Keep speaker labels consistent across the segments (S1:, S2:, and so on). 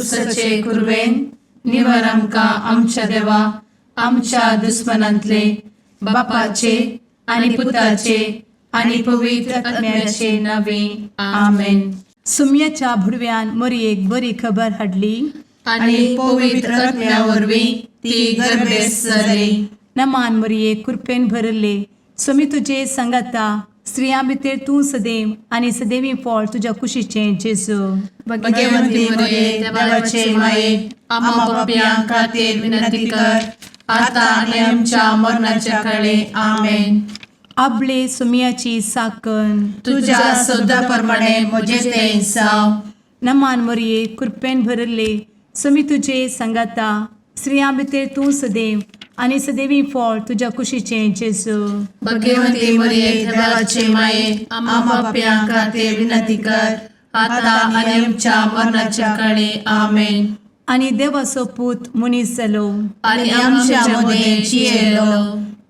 S1: कुर्साचे कुरवेन निवर आमकां आमच्या देवा आमच्या दुस्मनांतले बापाचे आनी पुताचे आनी पवित्र आत्म्याचे नावे. आमेन.
S2: सुम्याच्या भुडव्यान मोरयेक बरी खबर हाडली.
S1: आनी पवित्र आत्म्या वरवीं ती गर्भेस्त जाली.
S2: नमान मोरये, कृपेन भरले, स्वामी तुजे सांगाता, स्त्रियां भितर तूं सदैव आनी सदैवी फळ तुज्या कुशीचें जेजू.
S1: भगवंती मरिये, देवाचे माये, आम्हा पापयां खातीर विनंती कर, आता आनी आमच्या मरणाच्या काळी. आमेन.
S2: आबले सुम्याची साकन.
S1: तुझ्या शब्दा प्रमाणे म्हजे ते जावं.
S2: नमान मोरये, कृपेन भरले, स्वामी तुजे सांगाता, स्त्रियां भितर तूं सदैव आनी सदैवी फळ तुज्या कुशीचें जेजू.
S1: भगवंती मरिये, देवाचे माये, आम्हा पापयां खातीर विनंती कर, आता आनी आमच्या मरणाच्या काळी. आमेन.
S2: आनी देवाचो पूत मनीस जालो
S1: आनी आमच्या मदें जियेलो.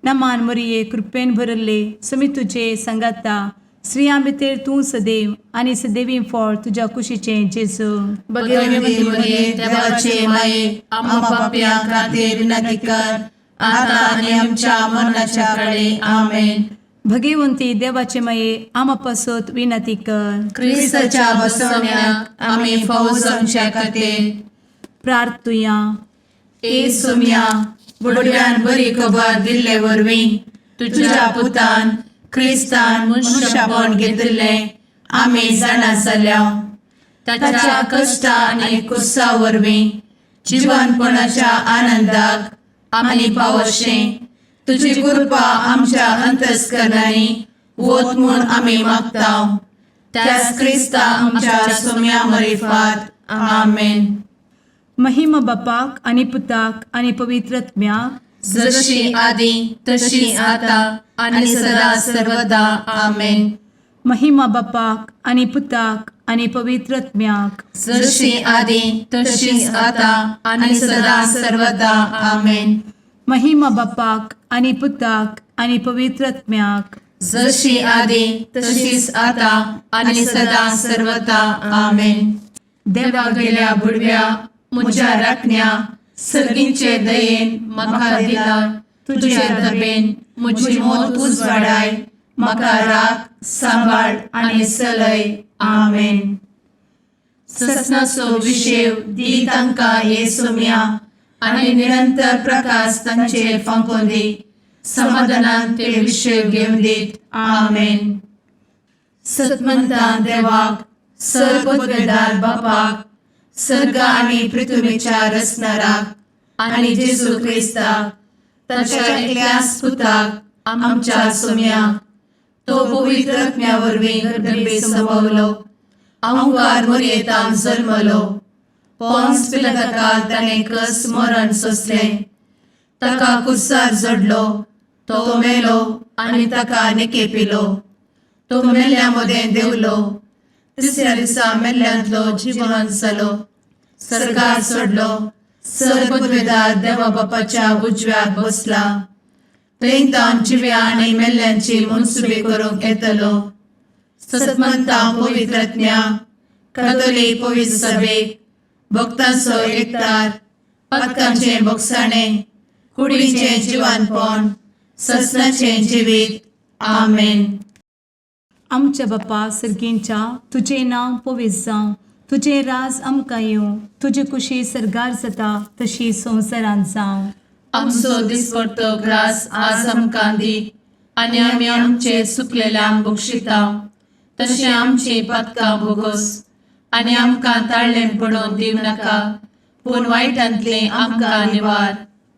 S2: नमान मोरये, कृपेन भरले, स्वामी तुजे सांगाता, स्त्रियां भितर तूं सदैव आनी सदैवी फळ तुज्या कुशीचें जेजू.
S1: भगवंती मरिये, देवाचे माये, आम्हा पापयां खातीर विनंती कर, आता आनी आमच्या मरणाच्या काळी. आमेन.
S2: भगवंती देवाचे माये, आमा पासत विनंती कर.
S1: क्रिस्ताच्या बसवण्याक आमी फावो जावच्या खातीर
S2: प्रार्थुया.
S1: ए सोम्या, बुडव्यान बरी खबर दिल्ले वरवीं तुझ्या पुतान क्रिस्तान मनुष्यपण घेतिल्लें आमी जाणा जाल्या. ताच्या कश्टा आनी कुर्सा वरवीं जिवनपणाच्या आनंदाक आमी पावशें तुजी कृपा आमच्या अंतस्करणांनी वत म्हूण आमी मागता, त्याच क्रिस्ता आमच्या सोम्या मरिफात. आमेन.
S2: महिमा बापाक आनी पुताक आनी पवित्र आत्म्याक.
S1: जशी आदी तशी आता आणि सदा सर्वदा. आमेन.
S2: महिमा बापाक आनी पुताक आनी पवित्र आत्म्याक.
S1: जशी आदी तशीच आता आणि सदा सर्वदा. आमेन.
S2: महिमा बापाक आनी पुताक आनी पवित्र आत्म्याक.
S1: जशी आदी तशीच आता आणि सदा सर्वदा. आमेन. देवा गेल्या बुडव्या म्हज्या राखण्या, सर्गींचे दयेन म्हाका दिला तुझे दबेन म्हजी मोत उजवाडाय, म्हाका राख, सांबाळ आनी चलय. आमेन. ससनाचो विशेव दी तांकां हे सोम्या आनी निरंतर प्रकाश तांचेर फांकोवन दी, समाधानान ते विशेव घेवन दीत. आमेन. सतमंतान देवाक, सर्वपदवेदार बापाक, सर्ग आनी पृथ्वीच्या रचणाराक आनी जेजू क्रिस्ताक ताच्या एकल्याच पुताक आमच्या सोम्याक, तो पवित्र आत्म्या वरवीं गर्भे संभवलो, अंकार मोरयेतान जल्मलो, पोन्स पिलाताकाल ताणें कस मरण सोंसलें, ताका कुर्सार जडलो, तो मेलो आनी ताका निकेपिलो, तो मेल्ल्या मदें देंवलो, तिसऱ्या दिसा मेल्ल्यांतलो जिवन जालो, सर्गार चडलो, सर्वपदवेदार देवा बापाच्या उजव्याक बसला, थंय तावन जिव्या आनी मेल्ल्यांची मनसुबी करूंक येतलो. सतमंता पवित्र आत्म्या, कातोलीक पवित्र सभेक, भक्तांचो एकतार, पातकांचें भोगसाणें, कुडीचें जिवानपण, ससनाचें जिवीत. आमेन.
S2: आमच्या बापा सर्गींच्या, तुजें नांव पवित्र जावं, तुजें राज आमकां येवं, तुजी कुशी सर्गार जाता तशी संवसारांत जावं.
S1: आमचो दिसपडतो ग्रास आज आमकां दी आनी आमी आमचे चुकलेल्यांक बक्षिता तशें आमची पातकां भोगोस आनी आमकां ताळ्ळें पडोवन दिवं नाका, पूण वायटांतलें आमकां निवार.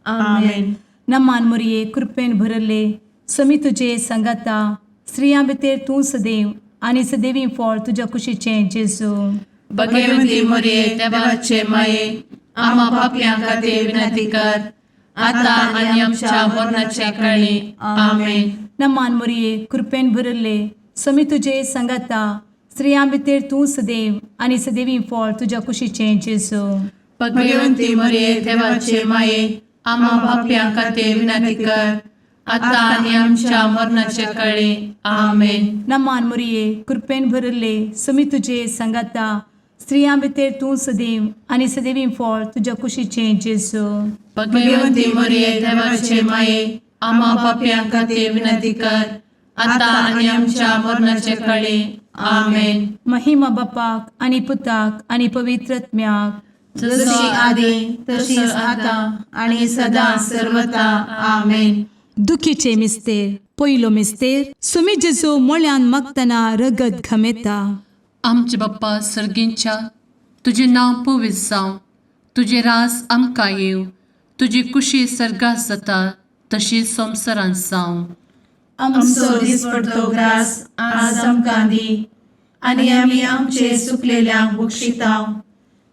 S1: आमेन.
S2: नमान मोरये, कृपेन भरले, समी तुजे सांगाता, स्त्रियां भितर तूं सदैव आनी सदैवी फळ तुज्या कुशीचें जेजू.
S1: भगवंती मोरये, देवाचे माये, आम्हा पापयां खातीर विनंती कर, आता आनी आमच्या मरणाच्या काळी. आमेन.
S2: नमान मोरये, कृपेन भरले, समी तुजे सांगाता, स्त्रियां भितर तूं सदैव आनी सदैवी फळ तुज्या कुशीचें जेजू.
S1: भगवंती मोरये, देवाचे माये, आम्हा पापयां खातीर विनंती कर, आता आनी आमच्या मरणाच्या काळी. आमेन.
S2: नमान मोरये, कृपेन भरले, समी तुजे सांगाता, स्त्रियां भितर तूं सदैव आनी सदैवी फळ तुज्या कुशीचें जेजू.
S1: भगवती मरिये, देवाचे माये, आम्हा पापयां खातीर विनंती कर, आता आनी आमच्या मरणाचे कळी. आमेन.
S2: महिमा बापाक आनी पुताक आनी पवित्र आत्म्याक.
S1: जशी आदी तशीच आता आणि सदा सर्वता. आमेन.
S2: दुखीचे मिस्तेर. पयलो मिस्तेर, सुमी जेजू मोळ्यान मागतना रगत घमेता.
S1: आमचे बाप्पा सर्गींच्या, तुजें नांव पवित्र जावं, तुजें रास आमकां येवं, तुजी कुशी सर्गात जाता तशी संवसारांत जावं.
S3: आमचो दिसपडतो ग्रास आज आमकां दी आनी आमी आमचे सुकलेल्यांक बक्षितांव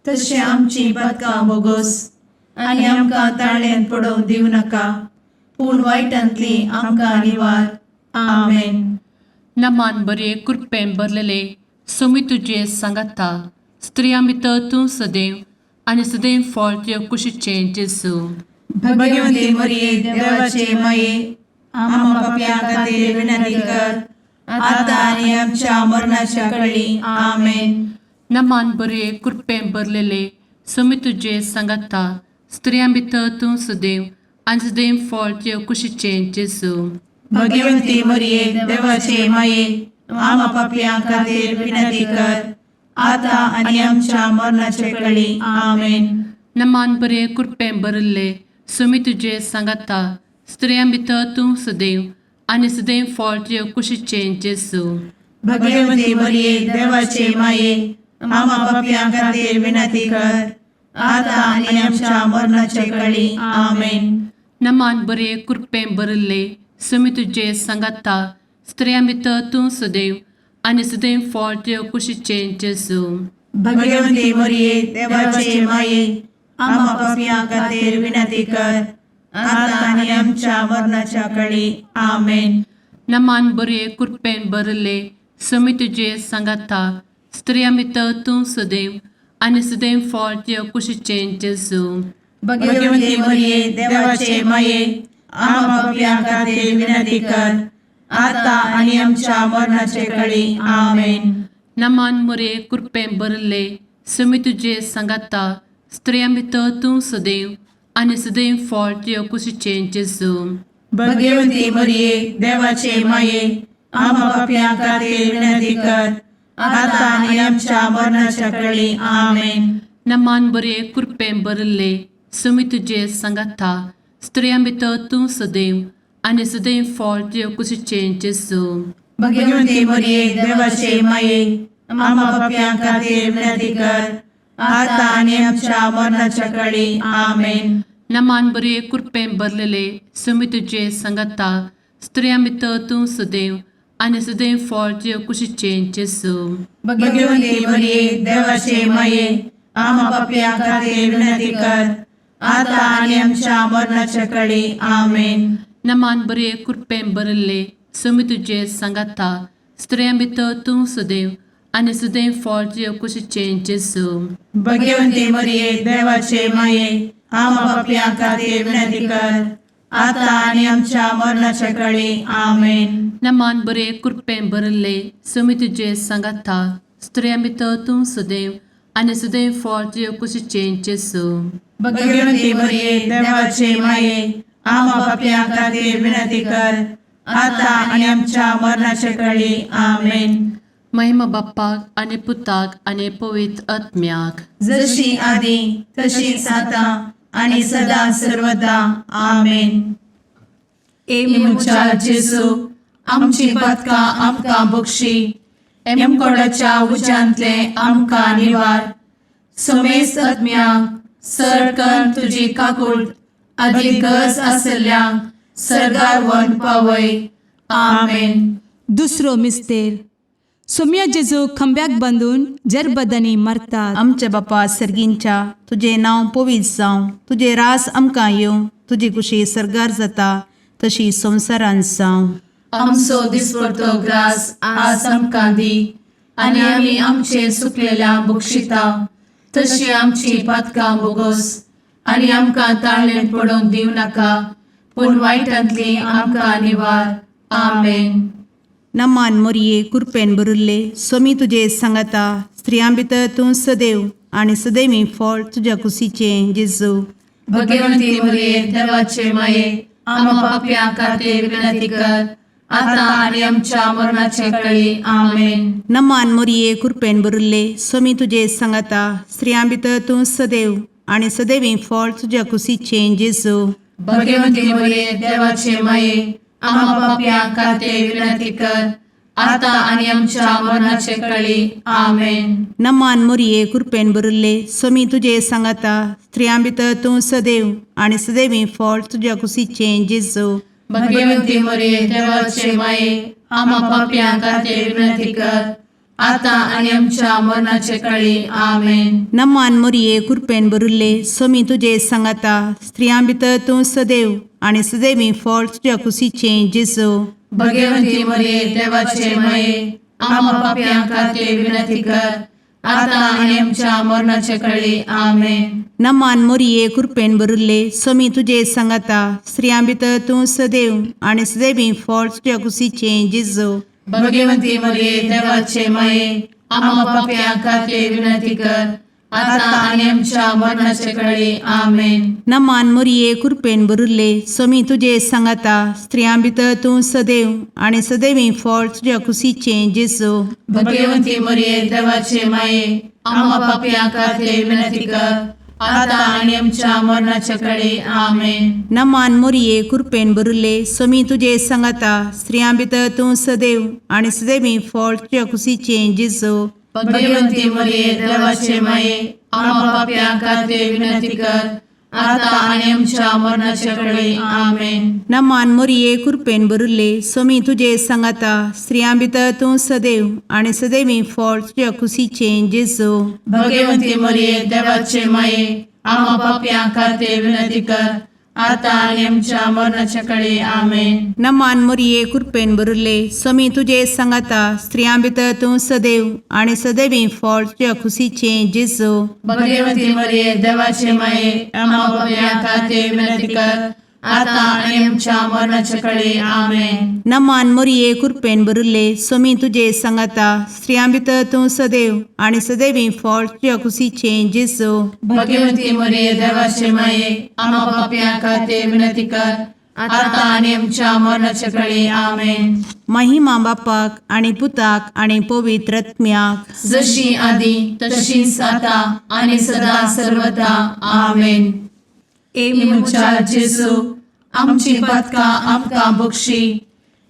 S3: तशें आमची पदकां बोगोस आनी आमकां ताळ्यान पडोवंक दिवं नाका, पूण वायटांतली आमकां निवार. आमेन.
S1: नमान बरे, कृपेन भरलेले, सोमी तुजे सांगाता, स्त्रियां भितर तूं सदैव आनी सदैव फळ तुजे कुशीचें जेजू.
S3: भगवती मरिये, देवाचे माये, आम्हा पापयां खातीर विनंती कर, आता आनी आमच्या मरणाच्या कळी. आमेन.
S1: नमान बरे, कृपेन भरलेले, सोमी तुजे सांगाता, स्त्रियां भितर तूं सदैव आनी सदैव फळ तुजे कुशीचें जेजू.
S3: भगवती मरिये, देवाचे माये, आम्हा पापयां खातीर विनंती कर, आता आनी आमच्या मरणाचे कळी. आमेन.
S1: नमान बरे, कृपेन भरिल्ले, सोमी तुजे सांगाता, स्त्रियां भितर तूं सदैव आनी सदैव फळ तुजे कुशीचें जेजू.
S3: भगवती मरिये, देवाचे माये, आम्हा पापयां खातीर विनंती कर, आता आनी आमच्या मरणाचे कळी. आमेन.
S1: नमान बरे, कृपेन भरिल्ले, सोमी तुजे सांगाता, स्त्रियां भितर तूं सदैव आनी सदैव फळ तुजे कुशीचें जेजू.
S3: भगवती मरिये, देवाचे माये, आम्हा पापयां खातीर विनंती कर, आता आनी आमच्या मरणाच्या कळी. आमेन.
S1: नमान बरे, कृपेन भरिल्ले, सोमी तुजे सांगाता, स्त्रियां भितर तूं सदैव आनी सदैव फळ तुजे कुशीचें जेजू.
S3: भगवती मरिये, देवाचे माये, आम्हा पापयां खातीर विनंती कर, आता आनी आमच्या मरणाचे कळी. आमेन.
S1: नमान मोरे, कृपेन भरिल्ले, सोमी तुजे सांगाता, स्त्रियां भितर तूं सदैव आनी सदैव फळ तुजे कुशीचें जेजू.
S3: भगवती मरिये, देवाचे माये, आम्हा पापयां खातीर विनंती कर, आता आनी आमच्या मरणाच्या कळी. आमेन.
S1: नमान बरे, कृपेन भरिल्ले, सोमी तुजे सांगाता, स्त्रियां भितर तूं सदैव आनी सदैव फळ तुजे कुशीचें जेजू.
S3: भगवती मरिये, देवाचे माये, आम्हा पापयां खातीर विनंती कर, आता आनी आमच्या मरणाच्या कळी. आमेन.
S1: नमान बरे, कृपेन भरलेले, सोमी तुजे सांगाता, स्त्रियां भितर तूं सदैव आनी सदैव फळ तुजे कुशीचें जेजू.
S3: भगवती मरिये, देवाचे माये, आम्हा पापयां खातीर विनंती कर, आता आनी आमच्या मरणाच्या कळी. आमेन.
S1: नमान बरे, कृपेन भरिल्ले, सोमी तुजे सांगाता, स्त्रियां भितर तूं सदैव आनी सदैव फळ तुजे कुशीचें जेजू.
S3: भगवती मरिये, देवाचे माये, आम्हा पापयां खातीर विनंती कर, आता आनी आमच्या मरणाच्या कळी. आमेन.
S1: नमान बरे, कृपेन भरिल्ले, सोमी तुजे सांगाता, स्त्रियां भितर तूं सदैव आनी सदैव फळ तुजे कुशीचें जेजू.
S3: भगवती मरिये, देवाचे माये, आम्हा पापयां खातीर विनंती कर, आता आनी आमच्या मरणाच्या कळी. आमेन.
S1: महिमा बाप्पाक आनी पुताक आनी पवित्र आत्म्याक.
S3: जशी आदी तशीच आता आणि सदा सर्वदा. आमेन.
S2: ए
S3: म्हज्या जेजू, आमची पदकां आमकां बक्षी, एमकोडाच्या उज्यांतले आमकां निवार, समेस्त आत्म्यांक सरकन तुजी काकूळ आदी गरज आसल्ल्यांक सर्गार वन पावय. आमेन.
S2: दुसरो मिस्तेर, सोम्या जेजू खांब्याक बांदून जरबदांनी मारतात.
S4: आमच्या बापा सर्गींच्या, तुजें नांव पवित्र जावं, तुजें रास आमकां येवं, तुजी कुशी सर्गार जाता तशी संवसारांत जावं.
S1: आमचो दिसपडतो ग्रास आज आमकां दी आनी आमी आमचे सुकलेल्या बक्षिता तशी आमची पातकां बोगोस आनी आमकां ताळ्ळें पडोवंक दिवं नाका, पूण वायटांतली आमकां निवार. आमेन.
S4: नमान मोरये, कुरपेन भरिल्ले, स्वामी तुजे सांगाता, स्त्रियां भितर तूं सदैव आनी सदैवी फळ तुज्या कुशीचें जेजू.
S1: भगवंती मरिये देवाचे माये, आम्हा पापयां खातीर विनंती कर, आता आनी आमच्या मरणाचे कळी. आमेन.
S4: नमान मोरये, कृपेन भरिल्ले, स्वामी तुजे सांगाता. स्त्रियां भितर तूं सदैव आनी सदैवी फळ तुज्या कुशीचें जेजू.
S1: भगवंती मरिये देवाचे माये, आम्हा पापयां खातीर विनंती कर, आता आनी आमच्या मरणाचे कळी. आमेन.
S4: नमान मोरये, कृपेन भरिल्ले, स्वामी तुजे सांगाता. स्त्रियां भितर तूं सदैव आनी सदैवी फळ तुज्या कुशीचें जेजू.
S1: भगवंती मरिये देवाचे माये, आम्हा पापयां खातीर विनंती कर, आता आनी आमच्या मरणाचे कळी. आमेन.
S4: नमान मोरये, कृपेन भरिल्ले, स्वामी तुजे सांगाता. स्त्रियां भितर तूं सदैव आनी सदैवी फळ तुज्या कुशीचें जेजू.
S1: भगवंती मरिये देवाचे माये, आम्हा पापयां खातीर विनंती कर, आता आनी आमच्या मरणाचे कळी. आमेन.
S4: नमान मोरये, कृपेन भरिल्ले, स्वामी तुजे सांगाता. स्त्रियां भितर तूं सदैव आनी सदैवी फळ तुज्या कुशीचें जेजू.
S1: भगवंती मरिये देवाचे माये, आम्हा पापयां खातीर विनंती कर, आता आनी आमच्या मरणाचे कळी. आमेन.
S4: नमान मोरये, कृपेन भरिल्ले, स्वामी तुजे सांगाता. स्त्रियां भितर तूं सदैव आनी सदैवी फळ तुज्या कुशीचें जेजू.
S1: भगवंती मरिये देवाचे माये, आम्हा पापयां खातीर विनंती कर, आता आनी आमच्या मरणाचे कळी. आमेन.
S4: नमान मोरये, कृपेन भरिल्ले, स्वामी तुजे सांगाता. स्त्रियां भितर तूं सदैव आनी सदैवी फळ तुज्या कुशीचें जेजू.
S1: भगवंती मरिये देवाचे माये, आम्हा पापयां खातीर विनंती कर, आता आनी आमच्या मरणाचे कळी. आमेन.
S4: नमान मोरये, कृपेन भरिल्ले, स्वामी तुजे सांगाता. स्त्रियां भितर तूं सदैव आनी सदैवी फळ तुज्या कुशीचें जेजू.
S1: भगवंती मरिये देवाचे माये, आम्हा पापयां खातीर विनंती कर, आता आनी आमच्या मरणाच्या कळी. आमेन.
S4: नमान मोरये, कृपेन भरिल्ले, स्वामी तुजे सांगाता. स्त्रियां भितर तूं सदैव आनी सदैवी फळ तुज्या कुशीचें जेजू.
S1: भगवंती मरिये देवाचे माये, आम्हा पापयां खातीर विनंती कर, आता आनी आमच्या मरणाच्या कळी. आमेन.
S4: नमान मोरये, कृपेन भरिल्ले, स्वामी तुजे सांगाता. स्त्रियां भितर तूं सदैव आनी सदैवी फळ तुज्या कुशीचें जेजू.
S1: भगवंती मरिये देवाचे माये, आम्हा पापयां खातीर विनंती कर, आता आनी आमच्या मरणाच्या कळी. आमेन.
S4: महिमा बापाक आनी पुताक आनी पवित्र आत्म्याक,
S1: जशी आदी तशीच आता आनी सदा सर्वदा. आमेन.
S2: ए
S1: म्हज्या जेजू, आमची पातकां आमकां बक्षी,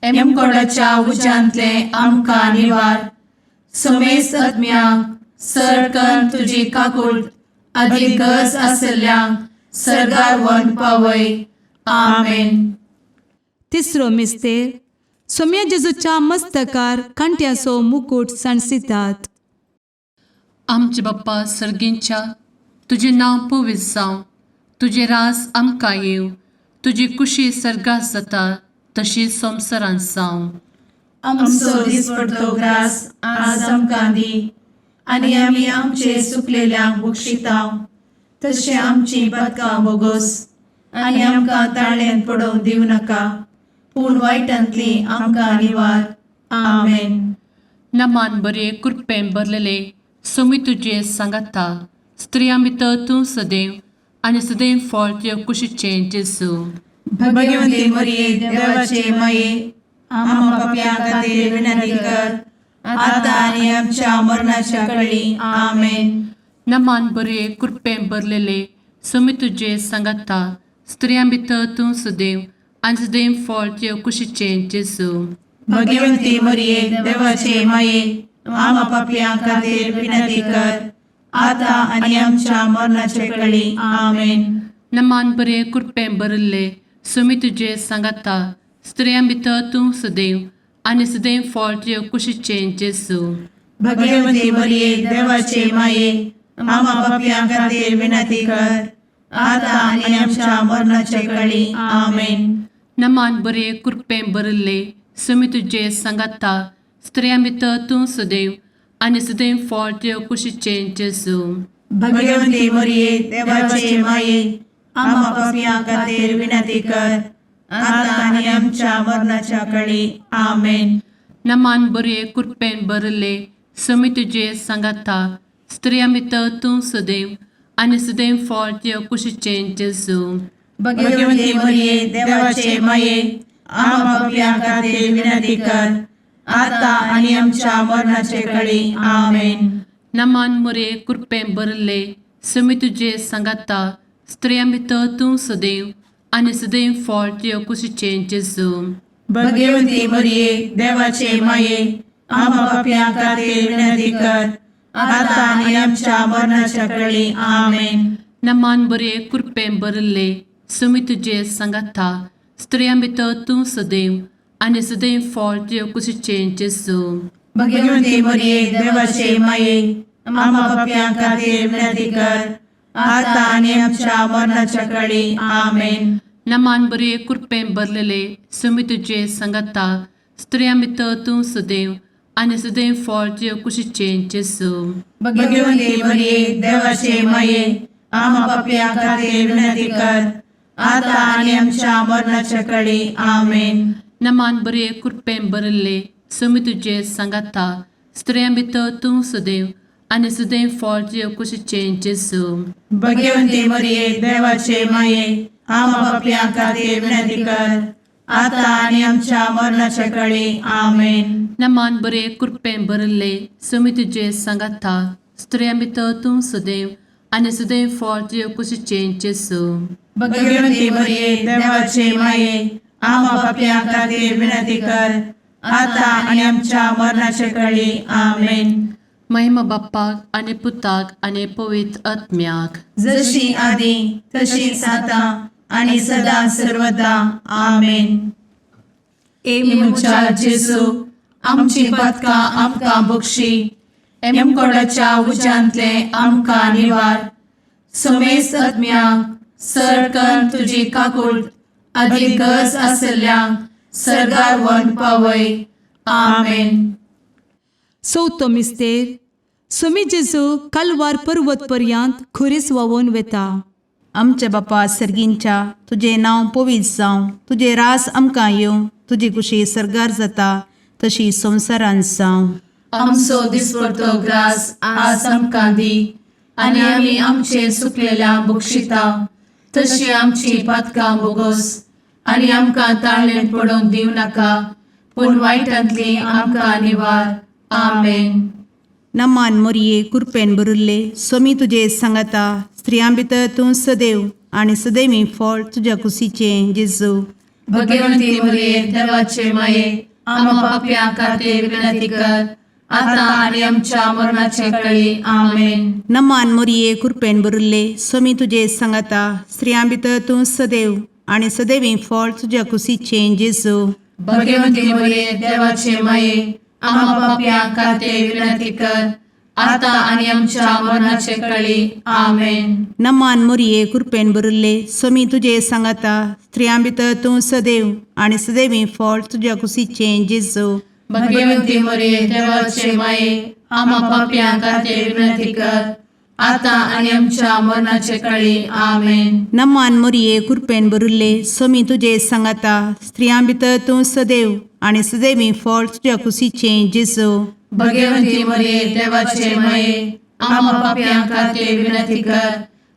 S1: एमकोडाच्या उज्यांतले आमकां निवार, समेस्त आत्म्यांक सरकन तुजी काकूट आदी गरज आसल्ल्यांक सर्गार व्हरून पावय. आमेन.
S2: तिसरो मिस्तेर, सोम्या जेजूच्या मस्तकार कांट्याचो मुकूट सांडसितात.
S1: आमचे बाप्पा सर्गींच्या, तुजें नांव पवित्र जावं, तुजें राज आमकां येवं, तुजी कुशी सर्गात जाता तशी संवसारांत जावं. आमचो दिसपडतो ग्रास आज आमकां दी, आनी आमी आमचे सुकलेल्यांक बक्षितांव, तशें आमची पातकां बोगोस, आनी आमकां ताळ्यांत पडोवंक दिवं नाका, पूण वायटांतली आमकां निवार. आमेन.
S5: नमान बरे, कृपेन भरलेले, स्वामी तुजे सांगाता. स्त्रियां भितर तूं सदैव आनी सदैव फळ तुज्या कुशीचें जेजू.
S3: भगवंती मरिये देवाचे माये, आम्हा पापयां खातीर विनंती कर, आता आनी आमच्या मरणाच्या कळी. आमेन.
S5: नमान बरे, कृपेन भरलेले, स्वामी तुजे सांगाता. स्त्रियां भितर तूं सदैव आनी सदैव फळ तुज्या कुशीचें जेजू.
S3: भगवंती मरिये देवाचे माये, आम्हा पापयां खातीर विनंती कर, आता आनी आमच्या मरणाच्या कळी. आमेन.
S5: नमान बरे, कृपेन भरिल्ले, स्वामी तुजे सांगाता. स्त्रियां भितर तूं सदैव आनी सदैव फळ तुज्या कुशीचें जेजू.
S3: भगवंती मरिये देवाचे माये, आम्हा पापयां खातीर विनंती कर, आता आनी आमच्या मरणाच्या कळी. आमेन.
S5: नमान बरे, कृपेन भरिल्ले, स्वामी तुजे सांगाता. स्त्रियां भितर तूं सदैव आनी सदैव फळ तुज्या कुशीचें जेजू.
S3: भगवंती मरिये देवाचे माये, आम्हा पापयां खातीर विनंती कर, आता आनी आमच्या मरणाच्या कळी. आमेन.
S5: नमान बरे, कृपेन भरिल्ले, समी तुजे सांगाता स्त्रियां भितर तूं सदैव आनी सदैव फळ तुज्या कुशीचें जेजू.
S3: भगवती मरिये, देवाचे माये, आम्हा पापयां खातीर विनंती कर, आता आनी आमच्या मरणाचे कळी. आमेन.
S5: नमान मुरे कृपें भरले समी तुजे सांगाता स्त्रियां भितर तूं सदैव आनी सदैव फळ तुज्या कुशीचें जेजू.
S3: भगवती मरिये, देवाचे माये, आम्हा पापयां खातीर विनंती कर, आता आनी आमच्या मरणाच्या कळी. आमेन.
S5: नमान बरे कृपें भरले समी तुजे सांगाता स्त्रियां भितर तूं सदैव आनी सदैव फळ तुज्या कुशीचें जेजू.
S3: भगवती मरिये, देवाचे माये, आम्हा पापयां खातीर विनंती कर, आता आनी आमच्या मरणाच्या कळी. आमेन.
S5: नमान बरे कृपें भरलेले समी तुजे सांगाता स्त्रियां भितर तूं सदैव आनी सदैव फळ तुज्या कुशीचें जेजू.
S3: भगवती मरिये, देवाचे माये, आम्हा पापयां खातीर विनंती कर, आता आनी आमच्या मरणाच्या कळी. आमेन.
S5: नमान बरे कृपें भरले समी तुजे सांगाता स्त्रियां भितर तूं सदैव आनी सदैव फळ तुज्या कुशीचें जेजू.
S3: भगवती मरिये, देवाचे माये, आम्हा पापयां खातीर विनंती कर, आता आनी आमच्या मरणाच्या कळी. आमेन.
S5: नमान बरे कृपें भरले समी तुजे सांगाता स्त्रियां भितर तूं सदैव आनी सदैव फळ तुज्या कुशीचें जेजू.
S3: भगवती मरिये, देवाचे माये, आम्हा पापयां खातीर विनंती कर, आता आनी आमच्या मरणाच्या कळी. आमेन.
S5: महिमा बाप्पाक आनी पुताक आनी पवित्र आत्म्याक.
S3: जशी आदी तशीच आता आणि सदा सर्वदा. आमेन.
S2: ए
S1: म्हज्या जेजू, आमची पातकां आमकां बक्षी, एमकोडाच्या उज्यांतले आमकां निवार, समेस्त आत्म्यांक सरकन तुजी काकूळ आदी गरज आसल्ल्यांक सर्गार व्हरून पावय. आमेन.
S2: चवथो मिस्तेर. सोमी जेजू कालवार पर्वत पर्यंत खुरीस व्हांवून वेता.
S4: आमच्या बापा सर्गींच्या, तुजें नांव पवित्र जावं, तुजें रास आमकां येवं, तुजी कुशी सर्गार जाता तशी संवसारांत जावं.
S1: आमचो दिसपडतो ग्रास आज आमकां दी, आनी आमी आमचे सुकलेल्या बक्षिता तशी आमची पातकां बोगोस, आनी आमकां ताळणेंत पडोवंक दिवं नाका, पूण वायटांतली आमकां निवार. आमेन.
S4: नमान मोरये, कुरपेन भरिल्ले, सोमी तुजे सांगाता, स्त्रियां भितर तूं सदैव आनी सदैवी फळ तुज्या कुशीचें जेजू.
S1: भगवंती मरिये, देवाचे माये, आम्हा पापयां खातीर विनंती कर, आता आनी आमच्या मरणाचे कळी. आमेन.
S4: नमान मोरये, कुरपेन भरिल्ले, सोमी तुजे सांगाता, स्त्रियां भितर तूं सदैव आनी सदैवी फळ तुज्या कुशीचें जेजू.
S1: भगवंती मरिये, देवाचे माये, आम्हा पापयां खातीर विनंती कर, आता आनी आमच्या मरणाचे कळी. आमेन.
S4: नमान मोरये, कुरपेन भरिल्ले, सोमी तुजे सांगाता, स्त्रियां भितर तूं सदैव आनी सदैवी फळ तुज्या कुशीचें जेजू.
S1: भगवंती मरिये, देवाचे माये, आम्हा पापयां खातीर विनंती कर, आता आनी आमच्या मरणाचे कळी. आमेन.
S4: नमान मोरये, कुरपेन भरिल्ले, सोमी तुजे सांगाता, स्त्रियां भितर तूं सदैव आनी सदैवी फळ तुज्या कुशीचें जेजू.
S1: भगवंती मरिये, देवाचे माये, आम्हा पापयां खातीर विनंती कर,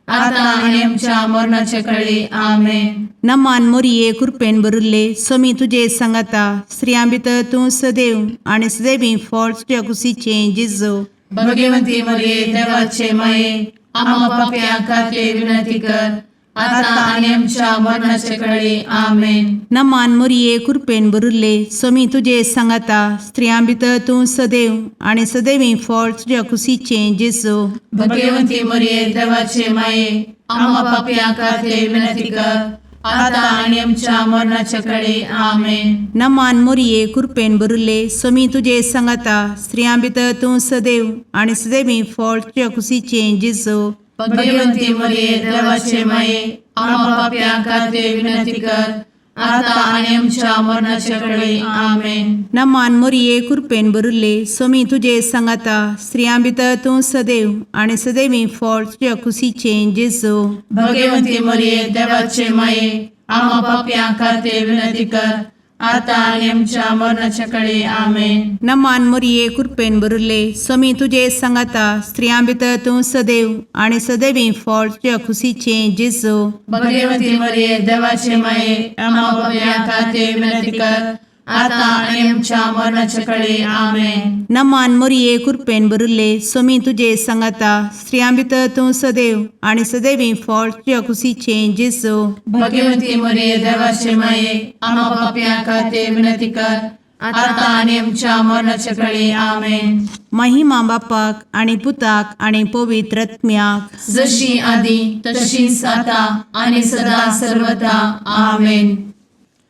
S1: आता आनी आमच्या मरणाचे कळी. आमेन.
S4: नमान मोरये, कुरपेन भरिल्ले, सोमी तुजे सांगाता, स्त्रियां भितर तूं सदैव आनी सदैवी फळ तुज्या कुशीचें जेजू.
S1: भगवंती मरिये, देवाचे माये, आम्हा पापयां खातीर विनंती कर, आता आनी आमच्या मरणाचे कळी. आमेन.
S4: नमान मोरये, कुरपेन भरिल्ले, सोमी तुजे सांगाता, स्त्रियां भितर तूं सदैव आनी सदैवी फळ तुज्या कुशीचें जेजू.
S1: भगवंती मरिये, देवाचे माये, आम्हा पापयां खातीर विनंती कर, आता आनी आमच्या मरणाचे कळी. आमेन.
S4: नमान मोरये, कुरपेन भरिल्ले, सोमी तुजे सांगाता, स्त्रियां भितर तूं सदैव आनी सदैवी फळ तुज्या कुशीचें जेजू.
S1: भगवंती मरिये, देवाचे माये, आम्हा पापयां खातीर विनंती कर, आता आनी आमच्या मरणाचे कळी. आमेन.
S4: नमान मोरये, कुरपेन भरिल्ले, सोमी तुजे सांगाता, स्त्रियां भितर तूं सदैव आनी सदैवी फळ तुज्या कुशीचें जेजू.
S1: भगवंती मरिये, देवाचे माये, आम्हा पापयां खातीर विनंती कर,
S3: आतां आनी आमच्या मरणाच्या कडे आमेन.
S4: नमान मोरये, कृपेन भरिल्ले, स्वामी तुजे सांगाता. स्त्रियां भितर तूं सदैव आनी सदैवी फळ तुज्या खुशीचें जेजू.
S3: भगवती मरिये, देवाचे माये, आम्हा पापयां खातीर विनंती कर, आतां आनी आमच्या मरणाच्या कडे आमेन.
S4: नमान मोरये, कृपेन भरिल्ले, स्वामी तुजे सांगाता. स्त्रियां भितर तूं सदैव आनी सदैवी फळ तुज्या खुशीचें जेजू.
S3: भगवती मरिये, देवाचे माये, आम्हा पापयां खातीर विनंती कर, आतां आनी आमच्या मरणाच्या कडे आमेन.
S4: महिमा बापाक आनी पुताक आनी पवित्र आत्म्याक.
S3: जशी आदी तशीच आता आणि सदा सर्वदा आमेन.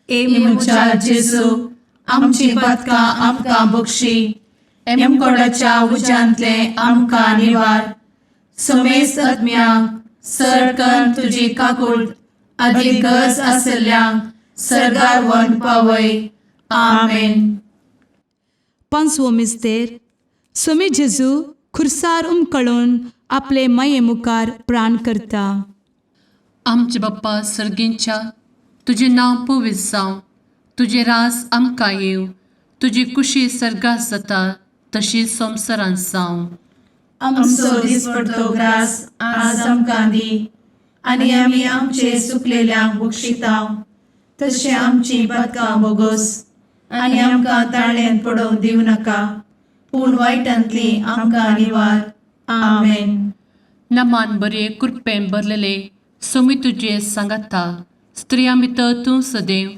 S2: ए
S3: म्हज्या जेजू, आमची पातकां आमकां बक्षी, एमकोडाच्या उज्यांतले आमकां निवार, समेस्त आत्म्यांक सरकन तुजी काकूळ आदी गरज आसल्ल्यांक सर्गार व्हरून पावय. आमेन.
S2: पांचवो मिस्तेर. स्वामी जेजू खुर्सार उमकळून आपले माये मुखार प्राण करता.
S5: आमचे बाप्पा सर्गींच्या, तुजें नांव पवित्र जावं, तुजें रास आमकां येवं, तुजी कुशी सर्गात जाता तशी संवसारांत जावं.
S3: आमचो दिसपडतो ग्रास आज आमकां दी, आनी आमी आमचे सुकलेल्यांक बक्षितांव, तशें आमची पातकां बोगोस, आनी आमकां ताळ्यान पडोवंक दिवं नाका, पूण वायटांतली आमकां निवार. आमेन.
S5: नमान बरे, कृपेन भरलेले, स्वामी तुजें सांगाता. स्त्रियां भितर तूं सदैव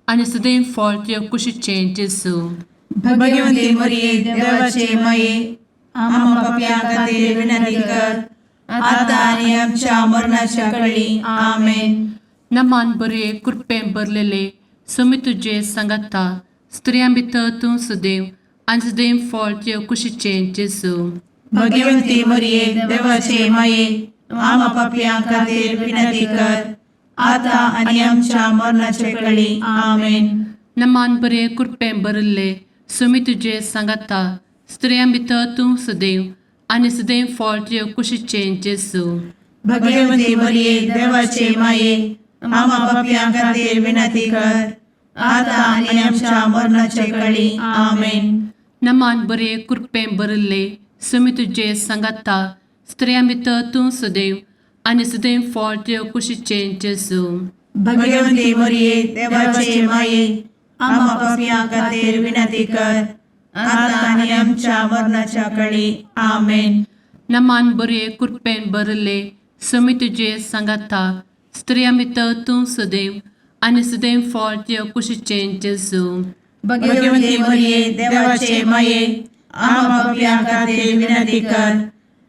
S5: आनी सदैव फळ तुज्या कुशीचें जेजू.
S3: भगवती मरिये, देवाचे माये, आम्हा पापयां खातीर विनंती कर, आतां आनी आमच्या मरणाच्या कळी. आमेन.
S5: नमान बरे, कृपेन भरलेले, स्वामी तुजें सांगाता. स्त्रियां भितर तूं सदैव आनी सदैव फळ तुज्या कुशीचें जेजू.
S3: भगवती मरिये, देवाचे माये, आम्हा पापयां खातीर विनंती कर, आतां आनी आमच्या मरणाचे कळी. आमेन.
S5: नमान बरे, कृपेन भरिल्ले, स्वामी तुजें सांगाता. स्त्रियां भितर तूं सदैव आनी सदैव फळ तुज्या कुशीचें जेजू.
S3: भगवती मरिये, देवाचे माये, आम्हा पापयां खातीर विनंती कर, आतां आनी आमच्या मरणाचे कळी. आमेन.
S5: नमान बरे, कृपेन भरिल्ले, स्वामी तुजें सांगाता. स्त्रियां भितर तूं सदैव आनी सदैव फळ तुज्या कुशीचें जेजू.
S3: भगवती मरिये, देवाचे माये, आम्हा पापयां खातीर विनंती कर, आतां आनी आमच्या मरणाच्या कळी. आमेन.
S5: नमान बरे, कृपेन भरिल्ले, स्वामी तुजें सांगाता. स्त्रियां भितर तूं सदैव आनी सदैव फळ तुज्या कुशीचें जेजू.
S3: भगवती मरिये, देवाचे माये, आम्हा पापयां खातीर विनंती कर,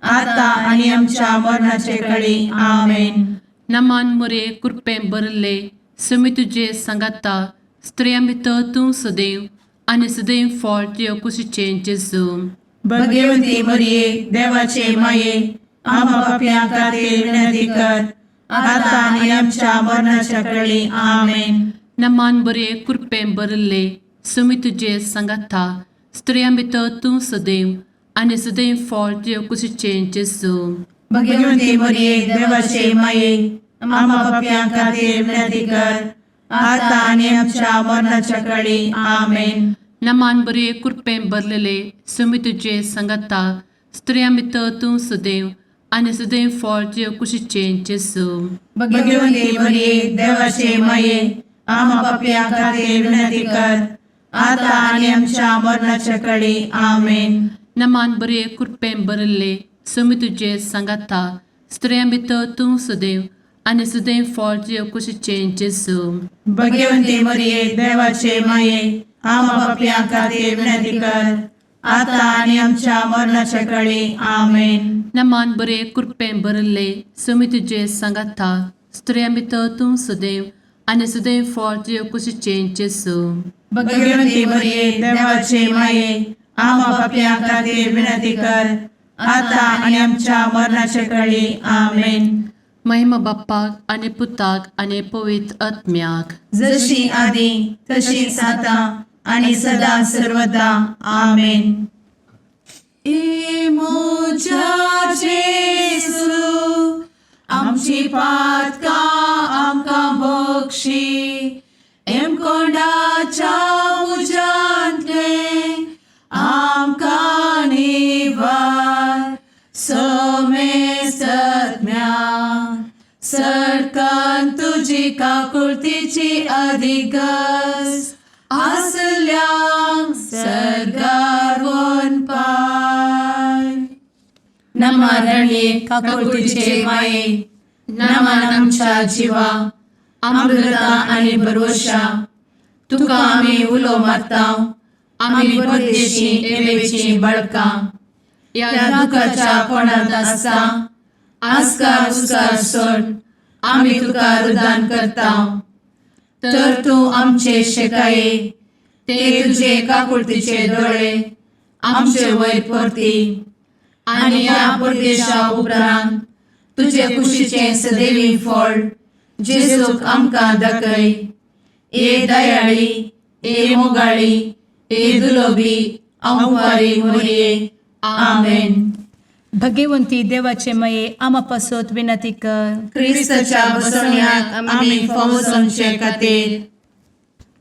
S3: आतां आनी आमच्या मरणाचे कळी. आमेन.
S5: नमान मोरे, कृपेन भरिल्ले, स्वामी तुजें सांगाता. स्त्रियां भितर तूं सदैव आनी सदैव फळ तुज्या कुशीचें जेजू.
S3: भगवती मरिये, देवाचे माये, आम्हा पापयां खातीर विनंती कर, आतां आनी आमच्या मरणाच्या कळी. आमेन.
S5: नमान बरे, कृपेन भरिल्ले, स्वामी तुजें सांगाता. स्त्रियां भितर तूं सदैव आनी सदैव फळ तुज्या कुशीचें जेजू.
S3: भगवती मरिये, देवाचे माये, आम्हा पापयां खातीर विनंती कर, आतां आनी आमच्या मरणाच्या कळी. आमेन.
S5: नमान बरे, कृपेन भरलेले, स्वामी तुजें सांगाता. स्त्रियां भितर तूं सदैव आनी सदैव फळ तुज्या कुशीचें जेजू.
S3: भगवती मरिये, देवाचे माये, आम्हा पापयां खातीर विनंती कर, आतां आनी आमच्या मरणाच्या कळी. आमेन.
S5: नमान बरे, कृपेन भरिल्ले, स्वामी तुजें सांगाता. स्त्रियां भितर तूं सदैव आनी सदैव फळ तुज्या कुशीचें जेजू.
S3: भगवती मरिये, देवाचे माये, आम्हा पापयां खातीर विनंती कर, आतां आनी आमच्या मरणाच्या कळी. आमेन.
S5: नमान बरे, कृपेन भरिल्ले, स्वामी तुजें सांगाता. स्त्रियां भितर तूं सदैव आनी सदैव फळ तुज्या कुशीचें जेजू.
S3: भगवती मरिये, देवाचे माये, आम्हा पापयां खातीर विनंती कर, आतां आनी आमच्या मरणाच्या कळी. आमेन.
S5: महिमा बाप्पाक आनी पुताक आनी पवित्र आत्म्याक.
S3: जशी आदी तशीच आता आणि सदा सर्वदा. आमेन.
S1: ए म्हज्या जेजू, आमची पातकां आमकां बक्षी, एमकोंडाच्या तुजी काकुळतीची अधिक गरज आसल्यांक सर्गार पाय. नमा रणये काकुळतीचे माये, नमन आमच्या जिवा, अमृता आनी भरवशा. तुका आमी उलो मारता, आमी परदेशी एवेची बळकां ह्या दुखाच्या कोणांत आसता. आस्कार उस्कार सोड आमी तुका रुदान करता, तर तूं आमचे शेकाये ते तुजे काकुळतीचे दोळे आमचे वयर परती आनी ह्या परदेशा उपरांत तुजे कुशीचें सदैवी फळ जेजूक आमकां दाखय. ए दयाळी, ए मोगाळी, ए दुलोबी अंवारी मोरये. आमेन.
S2: भगवंती देवाचे मये आमा पासत विनंती कर.
S3: क्रिस्ताच्या बसवण्याक आमी फावो जावचे खातीर.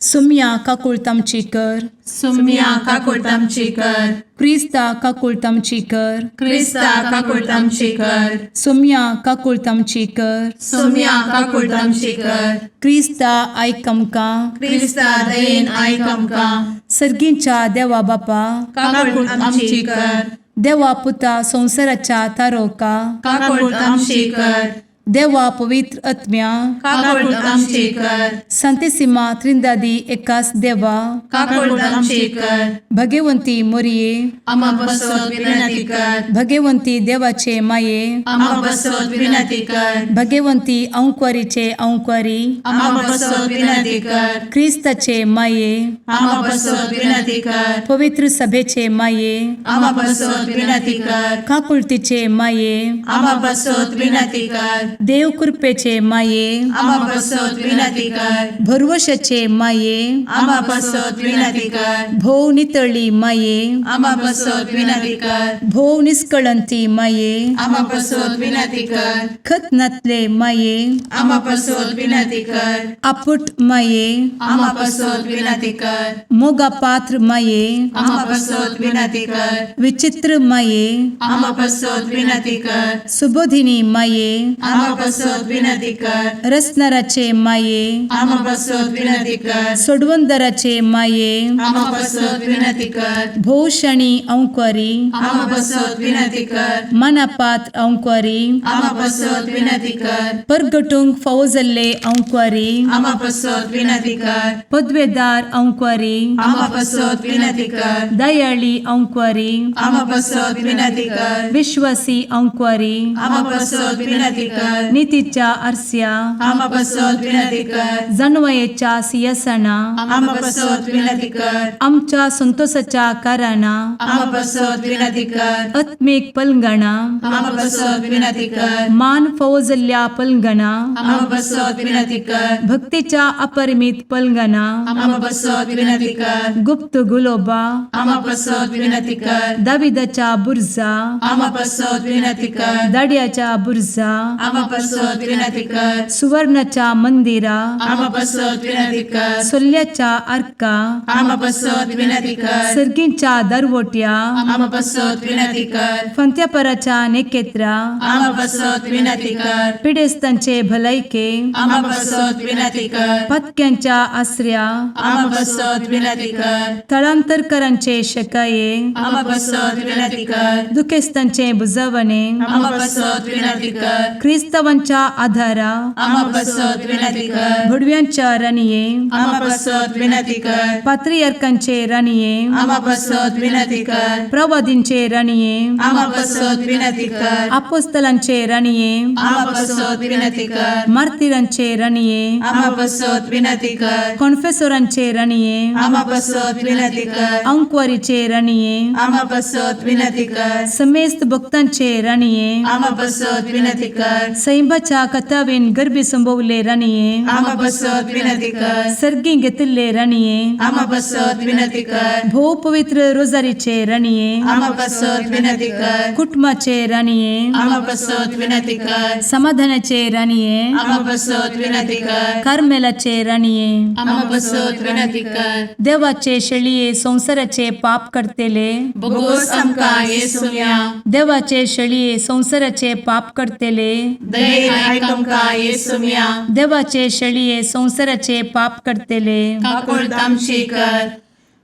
S2: सुम्या काकुळत आमची कर.
S3: सुम्या काकुळट आमची कर.
S2: क्रिस्ता काकुळत आमची कर.
S3: क्रिस्ता काकुळट आमची कर.
S2: सुम्या काकुळत आमची कर.
S3: सुम्या काकुळट आमची कर.
S2: क्रिस्ता आयक आमकां.
S3: क्रिस्ता दयेन आयक आमकां.
S2: सर्गींच्या देवा बापा,
S3: काकुळट आमची कर.
S2: देवा पुता संवसाराच्या तारोका,
S3: काकुळट आमची कर.
S2: देवा पवित्र आत्म्या,
S3: काकुळट आमची कर.
S2: संतेसिमा त्रिंदादी एकास देवा,
S3: काकुळट आमची कर.
S2: भगवंती मोरये,
S3: आमा बसत विनंती कर.
S2: भगवंती देवाचे माये,
S3: आमा बसत विनंती कर.
S2: भगवंती अंक्वारीचे अंक्वारी,
S3: आमा बसत विनंती कर.
S2: क्रिस्ताचे माये,
S3: आमा बसत विनंती कर.
S2: पवित्र सभेचे माये,
S3: आमा बसत विनंती कर.
S2: काकुळतीचे माये,
S3: आमा बसत विनंती कर.
S2: देव कृपेचे माये,
S3: आमा बसत विनंती कर.
S2: भरवशाचे माये,
S3: आमा बसत विनंती कर.
S2: भोव नितळी माये,
S3: आमा बसत विनंती कर.
S2: भोव निस्कळंती माये,
S3: आमा बसत विनंती कर.
S2: खत नातले माये,
S3: आमा बसत विनंती कर.
S2: आपुट माये,
S3: आमा बसत विनंती कर.
S2: मोगा पात्र माये,
S3: आमा बसत विनंती कर.
S2: विचित्र माये,
S3: आमा बसत विनंती कर.
S2: सुबोधिनी माये,
S3: आमा बसत विनंती कर.
S2: रसनाराचे माये,
S3: आमा बसत विनंती कर.
S2: सोडवंदराचे माये,
S3: आमा बसत विनंती कर.
S2: भोवशणी अंक्वारी,
S3: आमा बसत विनंती कर.
S2: मनापात्र अंक्वारी,
S3: आमा बसत विनंती कर.
S2: परगटूंक फावो जाल्ले अंक्वारी,
S3: आमा बसत विनंती कर.
S2: पदवेदार अंक्वारी,
S3: आमा बसत विनंती कर.
S2: दयाळी अंक्वारी,
S3: आमा बसत विनंती कर.
S2: विश्वासी अंक्वारी,
S3: आमा बसत विनंती कर.
S2: नितीच्या आरस्या,
S3: आमा बसत विनंती कर.
S2: जानवयेच्या सियासना,
S3: आमा बसत विनंती कर.
S2: आमच्या संतोषाच्या कारणां,
S3: आमा बसत विनंती कर.
S2: आत्मीक पलंगणा,
S3: आमा बसत विनंती कर.
S2: मान फावो जाल्ल्या पलंगणा,
S3: आमा बसत विनंती कर.
S2: भक्तीच्या अपरिमित पलंगणा,
S3: आमा बसत विनंती कर.
S2: गुप्त गुलोबा,
S3: आमा बसत विनंती कर.
S2: दाविदाच्या बुर्जा,
S3: आमा बसत विनंती कर.
S2: दाड्याच्या बुर्जा,
S3: आमा बसत विनंती कर.
S2: सुवर्णाच्या मंदिरा,
S3: आमा बसत विनंती कर.
S2: सोल्ल्याच्या आर्का,
S3: आमा बसत विनंती कर.
S2: सर्गींच्या दरवट्या,
S3: आमा बसत विनंती कर.
S2: फंत्यापराच्या नेकेत्रा,
S3: आमा बसत विनंती कर.
S2: पिडेस्तांचे भलायके,
S3: आमा बसत विनंती कर.
S2: पत्क्यांच्या आसऱ्या,
S3: आमा बसत विनंती कर.
S2: थळांतरकरांचे शकाये,
S3: आमा बसत विनंती कर.
S2: दुखेस्तांचे बुजवणे,
S3: आमा बसत विनंती कर.
S2: क्रिस्तावांच्या आधारा,
S3: आमा बसत विनंती कर.
S2: भुडव्यांच्या राणये,
S3: आमा बसत विनंती कर.
S2: पात्रियार्कांचे राणये,
S3: आमा बसत विनंती कर.
S2: प्रवादींचे राणये,
S3: आमा बसत विनंती कर.
S2: आपोस्तलांचे राणये,
S3: आमा बसत विनंती कर.
S2: मार्तिरांचे राणये,
S3: आमा बसत विनंती कर.
S2: कॉन्फेसोरांचे राणये,
S3: आमा बसत विनंती कर.
S2: अंक्वारीचे राणये,
S3: आमा बसत विनंती कर.
S2: समेस्त भक्तांचे राणये,
S3: आमा बसत विनंती कर.
S2: सैंबाच्या कथावेन गर्भी संभवले राणये,
S3: आमा बसत विनंती कर.
S2: सर्गी घेतिल्ले राणये,
S3: आमा बसत विनंती कर.
S2: भोव पवित्र रोजारीचे राणये,
S3: आमा बसत विनंती कर.
S2: कुटुंबाचे राणये,
S3: आमा बसत विनंती कर.
S2: समाधानाचे राणये,
S3: आमा बसत विनंती कर.
S2: कार्मेलाचे राणये,
S1: आमा बसत विनंती कर.
S2: देवाचे शेळये संवसाराचे पाप करतेले,
S1: बोगोस आमकां येसुया.
S2: देवाचे शेळये संवसाराचे पाप करतेले,
S1: दयेन आयक आमकां येसुम्या.
S2: देवाचे शेळये संवसाराचे पाप करतले,
S1: काकुळट आमची कर.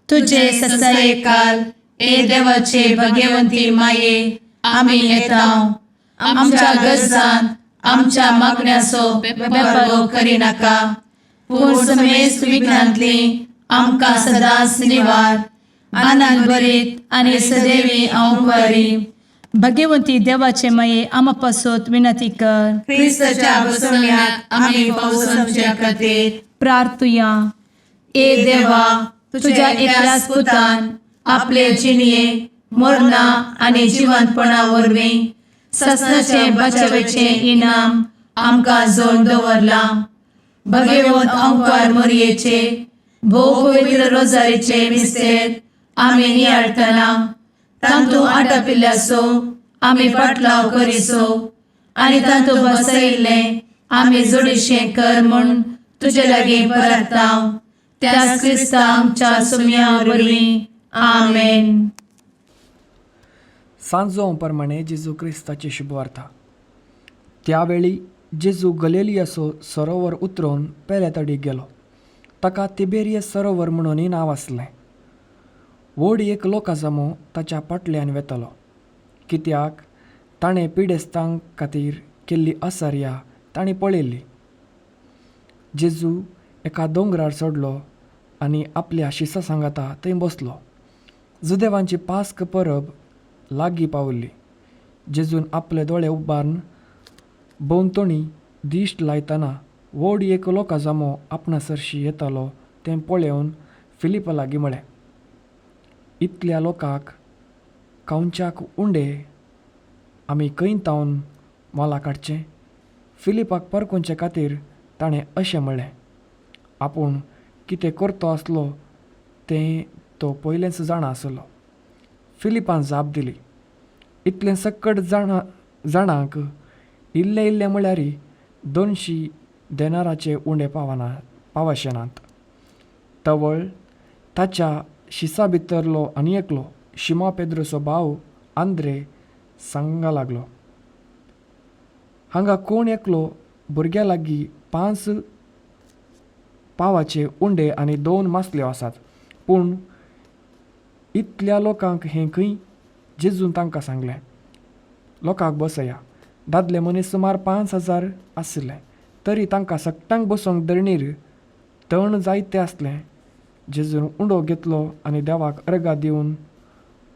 S2: तुझे
S1: तुझे
S2: ससाये
S1: ससायकाल ए देवाचे भगवंती माये, आमी येता आमच्या गरजान आमच्या मागण्याचो बेपर्वो करिनाका, पूण समेस्त विघ्नांतली आमकां सदांच निवार. आनंद भरीत आनी सदैवी अंवकारी
S2: भगवंती देवाचे माये, आमा पासत विनंती कर.
S1: क्रिस्ताच्या बसवण्यात आमी पावसाच्या खातीर
S2: प्रार्थुया.
S1: ए देवा, तुझ्या एकल्याच पुतान आपले जिणये मरणा आनी जिवंतपणा वरवीं ससनाचे बचावेचे इनाम आमकां जोड दवरलां. भगवंत अंकार मोरयेचे भोव पवित्र रोजारीचे मिस्तेर आमी नियाळटना तांतू आटापिल्ल्याचो आमी पाटलाव करिसो आनी तांतू बसयिल्लें आमी जोडीशें कर म्हूण तुजे लागीं परताव, त्याच क्रिस्ता आमच्या सुम्या वरवीं. आमेन.
S6: सांजो प्रमाणे जेजू क्रिस्ताची शुभवार्ता. त्यावेळी जेजू गलेलियाचो सरोवर उतरून पेल्या तडीक गेलो. ताका तिबेरियस सरोवर म्हणूनय नांव आसलें. व्हड एक लोकाजमो ताच्या फाटल्यान वेतालो, कित्याक ताणें पिडेस्तां खातीर केल्ली आसर्या तांणी पळयल्ली. जेजू एका दोंगरार चडलो आनी आपल्या शिसा सांगाता थंय बसलो. जुदेवांची पास्क परब लागीं पावल्ली. जेजून आपले दोळे उबारून भोंवतणी दिश्ट लायतना व्हड एक लोकाजमो आपणा सरशी येतालो तें पळोवन फिलिपा लागीं म्हळें, इतल्या लोकांक खावच्याक उंडे आमी खंय तावन मोलां काडचें? फिलिपाक परकोवचे खातीर ताणें अशें म्हळें. आपूण कितें करतो आसलो तें तो पयलेंच जाणा आसलो. फिलिपान जाप दिली, इतलें सक्कड जाणांक इल्लें इल्लें म्हळ्यार 200 देनाराचे उंडे पावशे नात. तवळ ताच्या शिसा भितरलो आनी एकलो शिमा पेद्रोचो भाव आंद्रे सांगा लागलो, हांगा कोण एकलो भुरग्या लागीं 5 पावाचे उंडे आनी 2 मासल्यो आसात, पूण इतल्या लोकांक हें खंय? जेजून तांकां सांगलें, लोकांक बसया. दादले मनीस सुमार 5000 आशिल्ले, तरी तांकां सगटांक बसोवंक धरणीर तण जायते आसलें. जेजून उंडो घेतलो आनी देवाक अर्गां दिवन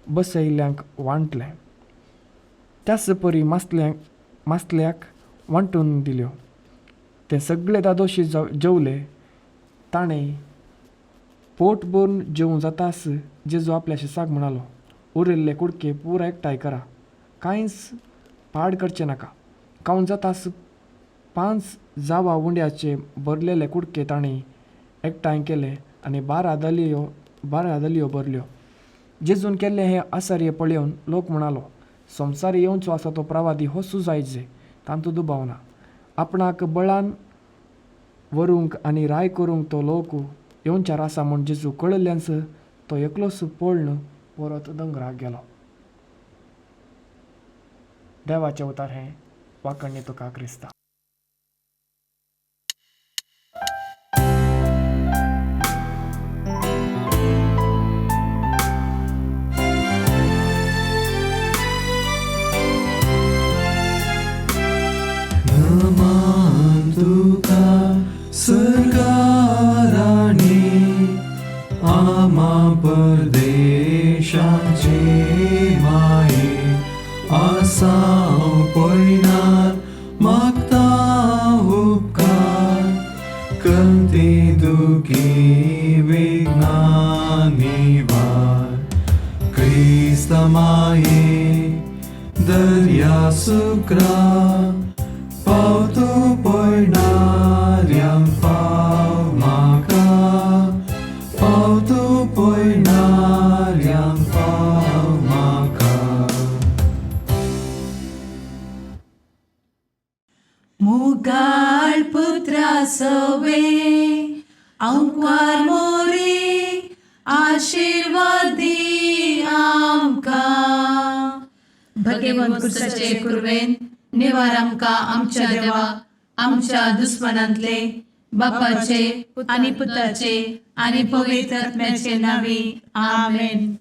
S6: बसयल्ल्यांक वांटलें. त्याच परी मासल्याक वांटून दिल्यो. ते सगळे दादोशी जेवले. ताणें पोट भरून जेवूं जातास जेजू आपल्या शिसाक म्हणालो, उरिल्ले कुडके पुरा एकठांय करा, कांयच पाड करचें नाका. खावन जातास 5 जावा उंड्याचे भरलेले कुडके ताणें एकठांय केले आनी 12 दलियो भरल्यो. जेजून केल्लें हें आसर्य पळोवन लोक म्हणालो, संवसार येवचो आसा तो प्रवादी हो सुजायचे, तांतूं दुबाव ना. आपणाक बळान व्हरूंक आनी राय करूंक तो लोक येवच्यार आसा म्हूण जेजू कळिल्ल्यानच तो एकलोच पळोवन परत दोंगराक गेलो. देवाचें उतार हें वाखणणी तुका क्रिस्ता.
S7: नमन तुका सरकाराणी आमा परदेशाचे माये, आसाव पयनार मागता उपकार, कंती दुखी विघ्ना निवार. क्रिस्त माये दर्या सुक्रा, पावतो पयणाऱ्यांक पाव म्हाका, पावतो पयणाऱ्यांक पाव म्हाका.
S1: मुगाळ पुत्रा सवे अंकार मोरे आशिर्वाद दी आमकां.
S2: भगवंत
S1: कुर्साचे कुर्वेन निवार आमकां आमच्या देवा आमच्या दुस्मनांतले बापाचे
S2: आनी पुताचे आनी पवित्र आत्म्याचे नांवी. आमेन.